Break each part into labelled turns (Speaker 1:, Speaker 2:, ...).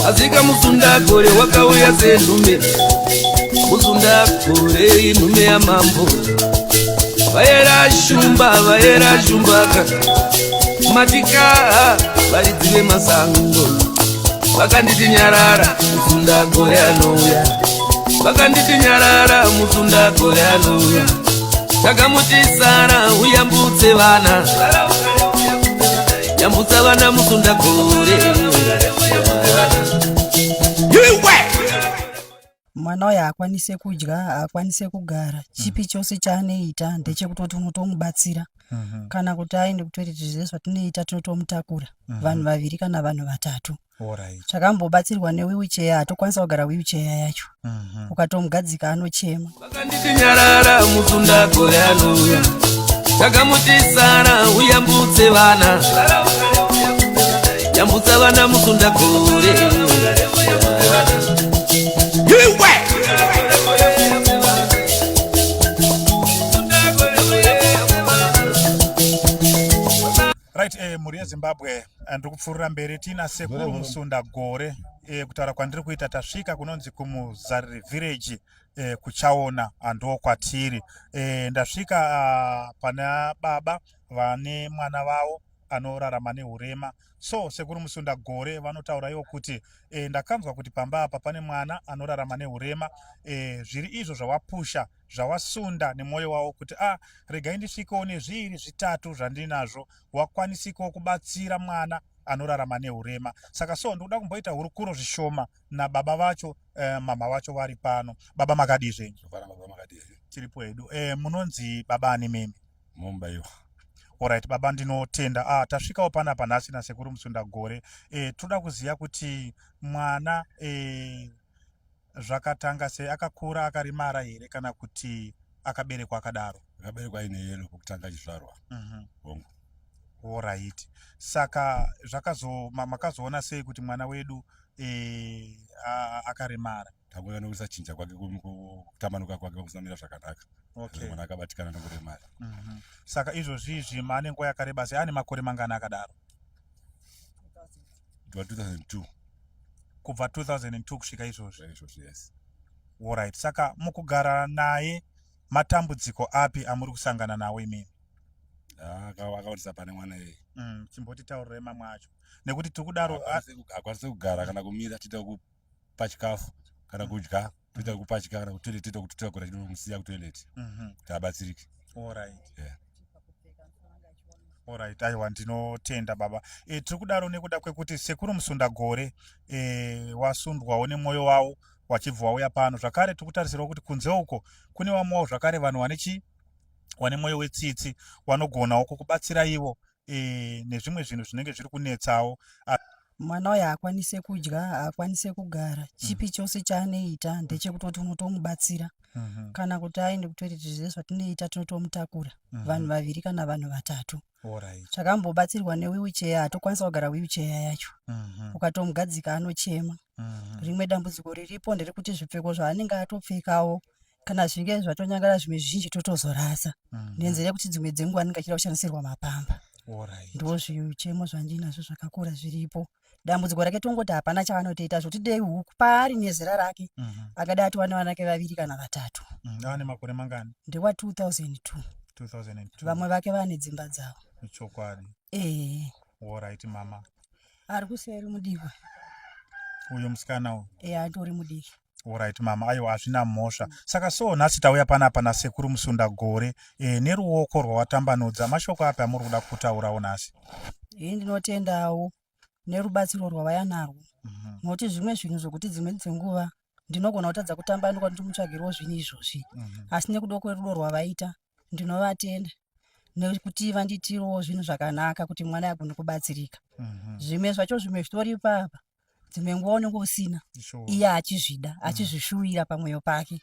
Speaker 1: Asika Musundagore wakauya senhume, Musundagore inhume yamambo. Vayera shumba, vayera shumbaka, Matika varidzi vemasango. Vakanditi nyarara, Musundagore anouya. Vakanditi nyarara, Musundagore anouya. Takamuti sara uyambutse vana, yambutsa vana Musundagore. Iwe!
Speaker 2: Mwana uyu haakwanise kudya, haakwanise kugara. Chipi chose chaanoita ndechekutoti unotomubatsira. Kana kuti aende kutoilet, zvese zvatinoita tinotomutakura, vanhu vaviri kana vanhu vatatu. Takambobatsirwa newheelchair, hatokwanisa kugara wheelchair yacho. Ukatomugadzika anochema.
Speaker 1: Vakanditi nyarara, Musundagore anouya. Takamuti sara uyambutse vana, yambutsa vana Musundagore. Iwe!
Speaker 3: Right, mhuri yeZimbabwe, ndiri kupfuurira mberi tiina Sekuru Musunda Gore. Kutaura kwandiri kuita, tasvika kunonzi kuMuzariri Village, kuChaona ndo kwatiri. Ndasvika pana baba vane mwana vavo anorarama neurema. So Sekuru Musunda Gore vanotaura ivo kuti ndakanzwa kuti pamba apa pane mwana anorarama neurema, zviri izvo zvawapusha, zvawasunda nemwoyo wavo kuti a regai ndisvikewo nezviiri zvitatu zvandinazvo, wakwanisikewo kubatsira mwana anorarama neurema. Saka so ndikuda kumboita hurukuro zvishoma nababa vacho. Mama vacho vari pano. Baba, makadii zvenyu? Tiripo hedu. Munonzi baba ani mimi?
Speaker 4: Mumbayiwa.
Speaker 3: Alright baba, ndinotenda. Tasvikawo panapa nhasi naSekuru Musunda Gore. Toda kuziva kuti mwana zvakatanga sei, akakura akarimara here kana kuti akaberekwa akadaro?
Speaker 4: Akaberekwa aine yellow pokutanga achizvarwa. Hongu.
Speaker 3: Alright, saka zvakazo makazoona sei kuti mwana wedu akaremara?
Speaker 4: Tangoona nokusachinja kwake, kutambanuka kwake kusamira zvakanaka. Mwana akabatikana nokuremara.
Speaker 3: Saka izvozvi izvi maane nguva yakareba sei, ane makore mangani akadaro?
Speaker 4: Kubva 2002.
Speaker 3: Kubva 2002 kusvika izvozvi?
Speaker 4: Izvozvi, yes.
Speaker 3: Alright, saka mukugara naye matambudziko api amuri kusangana nawo imimi?
Speaker 4: Akawanisa pane mwana iyeye.
Speaker 3: Chimbotitaurirai mamwe acho, nekuti tiri kudaro
Speaker 4: Hakwanisi kugara kana kumira. Tiita kupa chikafu kana kudya, toita kupa chikafu kana kutoilet, toita kutotakura tinomusiya kutoilet kuti abatsirike.
Speaker 3: Alright, aiwa, ndinotenda baba. Tiri kudaro nekuda kwekuti Sekuru Musunda Gore wasundwawo nemwoyo wavo wachibva wauya pano zvakare. Tiri kutarisirawo kuti kunze uko kune vamwewo zvakare vanhu vane chi vane mwoyo wetsitsi, vanogonawo kukubatsira ivo nezvimwe zvinhu zvinenge zviri kunetsawo.
Speaker 2: Mwana uyu haakwanise kudya, haakwanise kugara. Chipi chose chaanoita ndechekutoti unotomubatsira. Kana kuti aende kutoilet, zvese zvatinoita tinotomutakura, vanhu vaviri kana vanhu vatatu. Takambobatsirwa newheelchair, hatokwanisa kugara wheelchair yacho. Ukatomugadzika anochema. Rimwe dambudziko riripo nderekuti zvipfeko zvaanenge atopfekawo, kana zvinge zvatonyangara, zvimwe zvizhinji totozorasa nenzira yekuti dzimwe dzenguva anenge achida kushandisirwa mapamba. Ndo zvichemo zvandinazvo zvakakura zviripo. Dambudziko rake tongoti hapana chaanotoita zvokuti dei huku paari nezera rake akadai atiwane vanake vaviri kana vatatu.
Speaker 3: Ane makore mangani?
Speaker 2: Ndewa 2002.
Speaker 3: 2002.
Speaker 2: Vamwe vake vane dzimba dzavo.
Speaker 3: Chokwadi.
Speaker 2: Ee.
Speaker 3: Alright mama.
Speaker 2: Ari kuseri mudiwa.
Speaker 3: Uyo musikana uyu?
Speaker 2: Ee, atori mudiki.
Speaker 3: Alright mama, aiwa, hazvina mhosva. Saka so nhasi tauya panapa naSekuru Musunda Gore. Neruoko rwawatambanudza, mashoko api amuri kuda kutaurawo nhasi?
Speaker 2: Ii, ndinotendawo nerubatsiro rwavaya narwo, nokuti zvimwe zvinhu zvokuti dzimweni dzenguva ndinogona kutadza kutambanuka kuti mutsvagirewo zvinhu izvozvi, asi nekuda kwerudo rwavaita ndinovatenda nekuti vanditirewo zvinhu zvakanaka kuti mwana agone kubatsirika. Zvimwe zvacho, zvimwe zvitori ipapa, dzimwe nguva unenge usina, iye achizvida, achizvishuwira pamwoyo pake.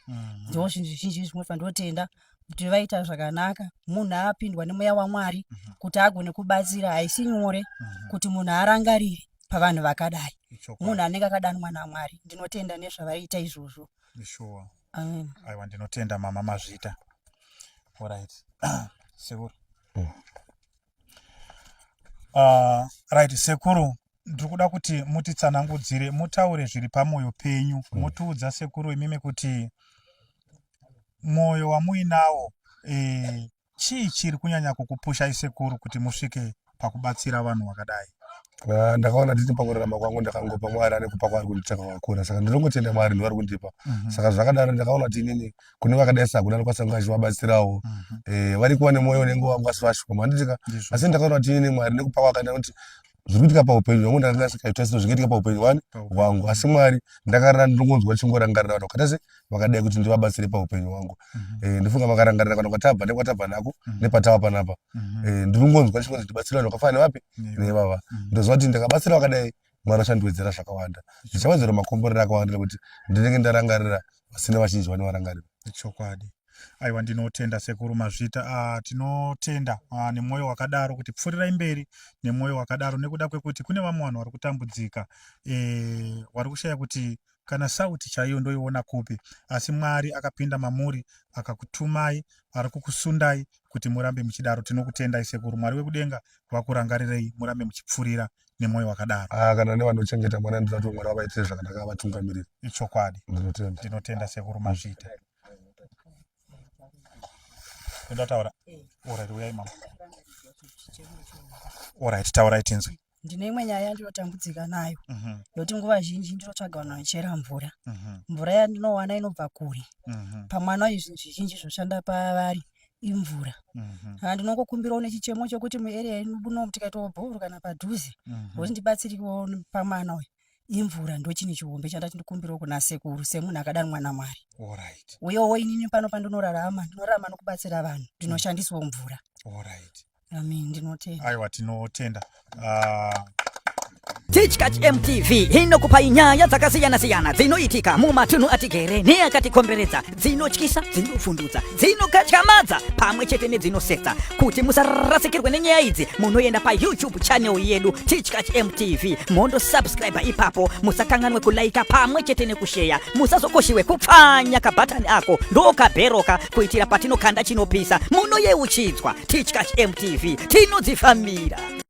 Speaker 2: Ndo zvinhu zvizhinji zvimwe pandinotenda kuti vaita zvakanaka. Munhu apindwa nemweya waMwari kuti agone kubatsira, haisi nyore kuti munhu arangarire pavanhu vakadai, munhu anenge akadanwa naMwari. Ndinotenda nezvavaita izvozvo. Amen.
Speaker 3: Aiwa, ndinotenda mama, mazvita. Alright sekuru. Right sekuru. Ndiri kuda kuti mutitsanangudzire, mutaure zviri pamwoyo penyu, motiudza sekuru imimi kuti mwoyo wamuinawo chii chiri kunyanya kukupushai sekuru kuti musvike pakubatsira vanhu vakadai?
Speaker 4: Ah, ndakaona nditi pakurarama kwangu ndakangopa Mwari ane kupa kwaari kundiita kwakakura, saka ndinongotenda Mwari ndivari kundipa. Saka zvakadaro ndakaona kuti inini kune vakadai sakuna anokwanisa kunge achivabatsirawo. Vari kuva nemwoyo unenge wangu asi vashoma, handitika? Asi ndakaona kuti inini Mwari nekupa kwakaita kuti zviri kuitika paupenyu hwangu ndakanga sikaita sezvo zvingaitika paupenyu hwani hwangu, asi Mwari ndakarara ndinongonzwa ndichingorangarira vanhu vakaita se vakadai kuti ndivabatsire paupenyu hwangu. Ndifunga makarangarira kana kwatabva nekwatabva nako nepatava panapa. Ndinongonzwa ndichingonzi ndibatsire vanhu vakafanana nevapi nevava. Ndoziva kuti ndikabatsira vakadai Mwari vachandiwedzera zvakawanda, ndichawedzera makomborero akawanda nekuti ndinenge ndarangarira vasina vazhinji vanovarangarira.
Speaker 3: Chokwadi. Aiwa, ndinotenda sekuru, mazvita. Tinotenda nemwoyo wakadaro kuti pfuurirai mberi nemwoyo wakadaro, nekuda kwekuti kune vamwe vanhu vari kutambudzika, vari kushaya kuti kana sauti chaiyo ndoiona kupi, asi Mwari akapinda mamuri akakutumai, ari kukusundai kuti murambe muchidaro. Tinokutendai sekuru, Mwari wekudenga vakurangarirei murambe muchipfurira nemwoyo wakadaro.
Speaker 4: Ah, kana nevanochengeta mwana ndinoda kuti Mwari vavaitire zvakanaka, vatungamirire.
Speaker 3: Ichokwadi.
Speaker 4: Ndinotenda.
Speaker 3: Ndinotenda sekuru, mazvita. Ndataura. Alright, uyai mama. Alright, taurai tinzwe.
Speaker 2: Ndine imwe nyaya yandinotambudzika nayo yokuti nguva zhinji ndinotsvaga vanhu vanochera mvura. Mvura yandinowana inobva kure. Pamwana uyu zvinhu zvizhinji zvoshanda pavari imvura. Saka ndinongokumbirawo nechichemo chokuti muarea yedu muno tikaitawo bhohoro kana padhuze, nokuti ndibatsiriwo pamwana uyu imvura, ndochinhu chihombe chandati ndikumbirawo kuna sekuru semunhu akadanwa naMwari. Uyewo inini pano pandinorarama, ndinorarama nokubatsira vanhu, ndinoshandisawo mvura. Amen, ndinotenda.
Speaker 3: Aiwa, tinotenda.
Speaker 5: Tichkach MTV inokupai nyaya dzakasiyana-siyana dzinoitika mumatunhu atigere neakatikomberedza, dzinotyisa, dzinovhundutsa, dzinokatyamadza pamwe chete nedzinosetsa. Kuti musarasikirwe nenyaya idzi, munoenda paYouTube channel yedu Tichkach MTV, mondosubscribe ipapo. Musakanganwe kulaika pamwe chete nekusheya. Musazokoshiwe kupfanya kabhatani ako ndokabheroka kuitira patinokanda chinopisa munoyeuchidzwa. Tichkach MTV, tinodzifambira.